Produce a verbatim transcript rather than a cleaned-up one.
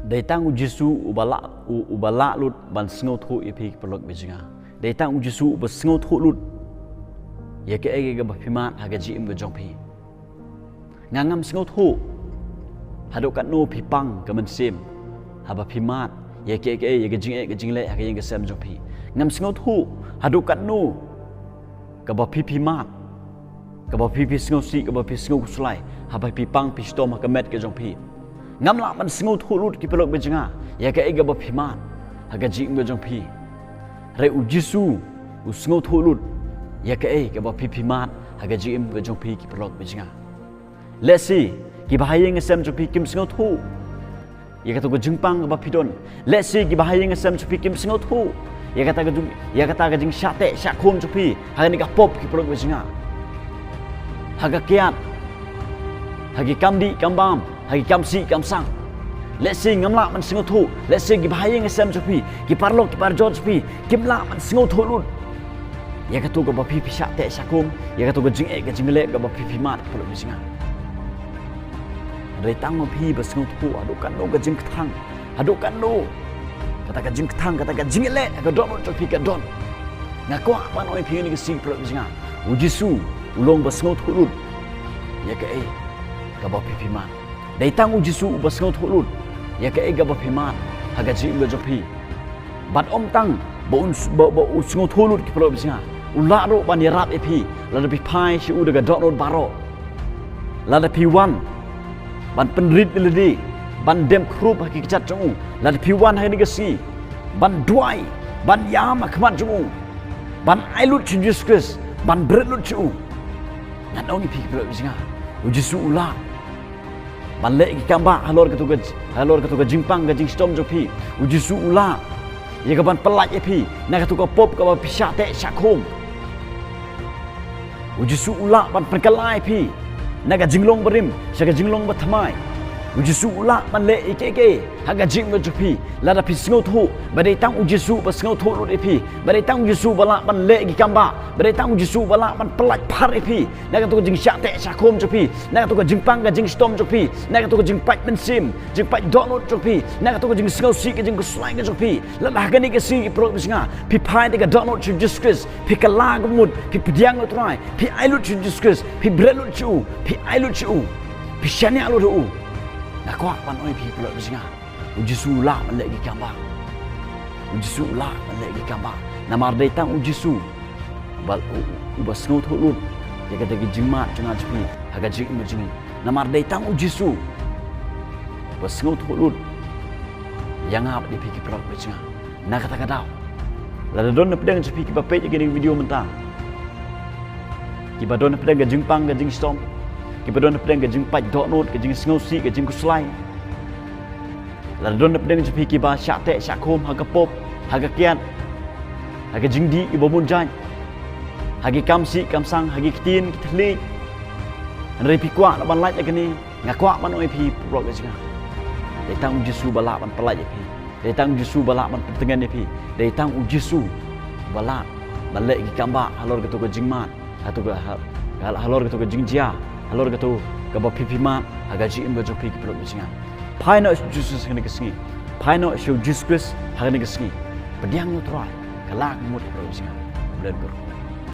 Dei tang u Jisu uba lah, u, uba lah lut ban sngewthuh ïa phi ki paralok bajinga. Dei tang u Jisu uba sngewthuh lut ïa kaei kaei kaba phi mad ha ka jingim ka jong phi. Nga ngam sngewthuh haduh katno phi pang ka mynsiem haba phi mad ïa kaei kaei, ïa ka jingeh ka jingleh ha ka ïing ka sem jong phi. Ngam sngewthuh haduh katno kaba phi phi mad, kaba phi phi sngewsih, kaba phi sngewkhuslai haba phi pang phi shitom ha ka met ka jong phi. Ngam lah ban sngewthuh lut ki paralok bajinga ïa kaei kaba phi mad ha ka jingim ka jong phi. Hynrei u Jisu u sngewthuh lut ïa kaei kaba phi phi mad ha ka jingim ka jong phi ki paralok bajinga. Lehse kiba ha ïing ha sem jong phi kim sngewthuh ïa kato ka jingpang kaba phi don. Lehse kiba ha ïing ha sem jong phi kim sngewthuh ïa kata ka jing, ïa kata ka jingshah teh shah khum jong phi ha kane ka pop ki paralok bajinga. Ha ka kiad, ha ki kam dih kam bam, ha ki kam sih kam sang. Lehse ngam lah ban sngewthuh, lehse kiba ha ïing ha sem jong phi, ki paralok ki parajor jong phi kim lah ban sngewthuh lut ïa kato kaba phi phi shah teh shah khum, ïa kato ka jingeh ka jingleh kaba phi phi mad ki paralok bajinga. Hynrei tang ma phi ba sngewthuh haduh katno ka jingkthang, haduh katno kata ka jingkthang, kata ka jingleh ha ka dohnud jong phi ka don. Nga kwah ban ong ïa phi ha kane ka sngi ki paralok bajinga, u Jisu u long ba sngewthuh lut ïa kaei kaba phi phi mad. Dei tang u Jisu uba sngewthuh lut ïa kaei kaba phi mad ha ka jingim ka jong phi. Bad ym tang ba un, ba, ba u sngewthuh lut ki paralok bajinga, u lah ruh ban ïarap ïa phi lada phi phai sha u da ka dohnud baroh. Lada phi wan ban pynrit ïa lade, ban dem khrup ha ki kjat jong u, lada phi wan ha kane ka sngi ban duwai, ban ïam ha khmat jong u, ban ai lut sha u Jisu Khrist, ban bret lut sha u. Ngan ong ïa phi ki paralok bajinga, u Jisu u lah ban leh ki kambah halor kato ka, halor kato ka jingpang ka jingshitom jong phi. U Jisu u lah ïa ka ban pyllait ïa phi na kato ka pop kaba phi shah teh shah khum. U Jisu u lah ban pynkylla ïa phi na ka jinglong barim sha ka jinglong bathymmai. U Jisu u lah ban leh ïa kiei kiei ha ka jingim ka jong phi lada phi sngewthuh ba dei tang u Jisu ba sngewthuh lut ïa phi, ba dei tang u Jisu ba lah ban leh ki kambah, ba dei tang u Jisu ba lah ban pyllait phar ïa phi na kato ka jingshah teh shah khum jong phi, na kato ka jingpang ka jingshitom jong phi, na kato ka jingpait mynsiem, jingpait dohnud jong phi, na kato ka jingsngewsih ka jingkhuslai ka jong phi. Lada ha kane ka sngi ki paralok bajinga phi phai da ka dohnud sha u Jisu Khrist, phi kylla ka mut, phi pdiang ïa u Trai, phi ai lut sha u Jisu Khrist, phi bret lut sha u, phi ai lut sha u, phi shaniah lut ha u. Nga kwah ban ong ïa phi ki paralok bajinga, u Jisu u lah ban leh ki kambah. U Jisu u lah ban leh ki kambah. Namar dei tang u Jisu uba, u, uba sngewthuh lut ïa kata ki jingmad jong nga jong phi ha ka jingim ka jong ngi. Namar dei tang u Jisu uba sngewthuh lut ïa nga bad ïa phi ki paralok bajinga. Na kata ka daw, lada don na pdeng jong phi kiba peit ïa kane ka video mynta, kiba don na pdeng ka jingpang ka jingshitom, kiba don na pdeng ka jingpait dohnud, ka jingsngewsih, ka jingkhuslai, lada don na pdeng jong phi kiba shah teh shah khum ha ka pop, ha ka kiad, ha ka jingdih kiba bun jait, ha ki kam sih kam sang, ha ki ktien ki thylliej, hynrei phi kwah lah ban lait ïa kane, nga kwah ban ong ïa phi paralok bajinga, dei tang u Jisu ba lah ban pyllait ïa phi. Dei tang u Jisu ba lah ban pyntngen ïa phi. Dei tang u Jisu ba lah ban leh ki kambah halor kato ka jingmad, kato ka ha-, hal-, halor kato ka jingjia, halor kato kaba phi phi mad ha ka jingim ka jong phi ki paralok bajinga. Phai noh sha u Jisu ha kane ka sngi. Phai noh sha u Jisu Khrist ha kane ka sngi. Pdiang ïa u Trai, kylla ka mut ki paralok bajinga. Khublei shibun.